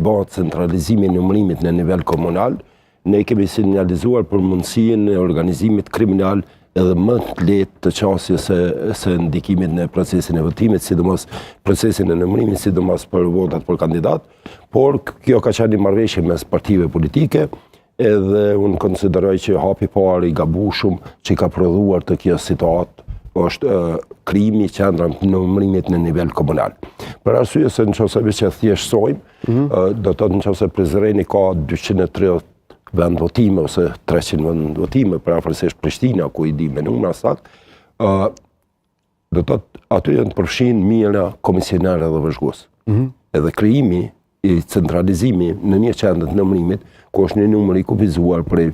bëhet centralizimi i numërimit në nivel komunal, ne kemi sinjalizuar për mundësinë e organizimit kriminal edhe më të lehtë të qasjes së, së ndikimit në procesin e votimit, sidomos procesin e numërimit, sidomos për votat për kandidat, por kjo ka qenë një marrëveshje mes partive politike, edhe unë konsideroj që hapi i parë i gabushëm që ka prodhuar të kjo situatë është krijimi i qendrave të numërimit në nivel komunal. Për arsye se në qoftë se veç e thjeshtësojmë, mm -hmm. do të thotë në qoftë se Prizreni ka 230 vend votime ose 300 vend votime, përafërsisht Prishtina, ku i di me numra sakt, do të thotë aty janë të përfshinë mijëra komisionerë dhe vëzhgues. Mm -hmm. Edhe krijimi i centralizimi në një qendër të numërimit, ku është një numër i kufizuar prej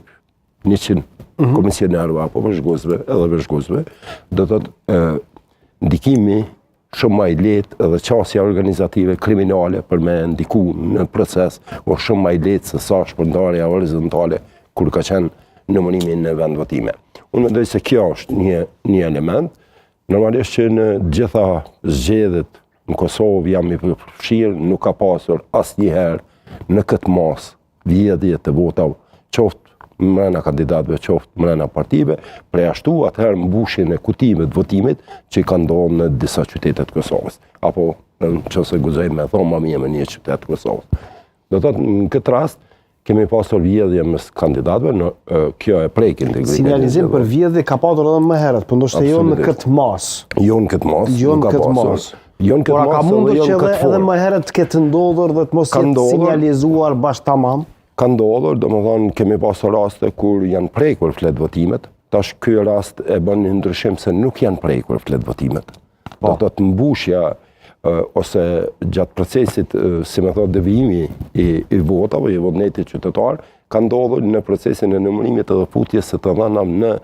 100 mm -hmm. komisionerëve apo vëzhguesve, edhe vëzhguesve, do të thotë ndikimi shumë ma i lehtë edhe qasja organizative kriminale për me ndiku në proces o shumë ma i lehtë se sa shpërndarja horizontale kur ka qenë numërimi në vend votime. Unë mendoj se kjo është një, një element. Normalisht që në gjitha zgjedhjet në Kosovë jam i përfshirë, nuk ka pasur asnjëherë në këtë masë vjedhje të votave, qoftë mrena kandidatëve, qoftë mrena partive, përjashtu atëherë mbushjen e kutive të votimit që i ka ndodhur në disa qytete të Kosovës, apo në qoftë se guxoj me thonë ma mirë në një qytet të Kosovës. Do të thotë në këtë rast kemi pasur vjedhje mes kandidatëve, në kjo e prek integritetin. Sinjalizim për vjedhje ka patur edhe më herët, po ndoshta jo në këtë masë. Jo në këtë masë, jo në këtë masë. Jo në këtë masë, ka mundur jo që edhe, edhe më herët të ketë ndodhur dhe të mos jetë sinjalizuar bash tamam? Ka ndodhur, domethënë kemi pasur raste kur janë prekur fletëvotimet. Tash ky rast e bën një ndryshim se nuk janë prekur fletëvotimet. Po. Do të thotë mbushja ose gjatë procesit, si me thonë, devijimi i, i votave, i vullnetit qytetar, ka ndodhur në procesin e numërimit edhe futjes së të dhënave në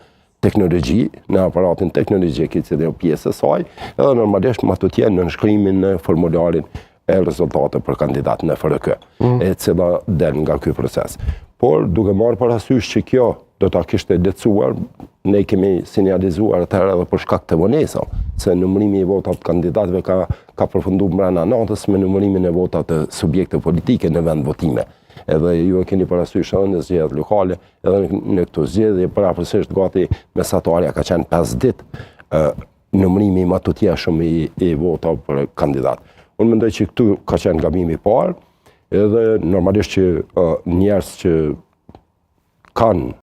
teknologji, në aparatin teknologjik i cili është pjesë e saj, edhe normalisht ma tutje nënshkrimin në formularin e rezultateve për kandidat në FRK, mm. e cila del nga ky proces. Por, duke marrë parasysh që kjo do ta kishte lehtësuar, ne kemi sinjalizuar atëherë edhe për shkak të vonesave, se numërimi i votave të kandidatëve ka, ka përfundu mbrana natës me numërimin e votave të subjekteve politike në vend votime. Edhe ju e keni parasysh edhe në zgjedhjet lokale, edhe në këto zgjedhje, përafërsisht gati mesatarja ka qenë 5 ditë numërimi i matutjeshëm i, i votave për kandidat. Unë mendoj që këtu ka qenë gabimi i parë, edhe normalisht që uh, njerëz që kanë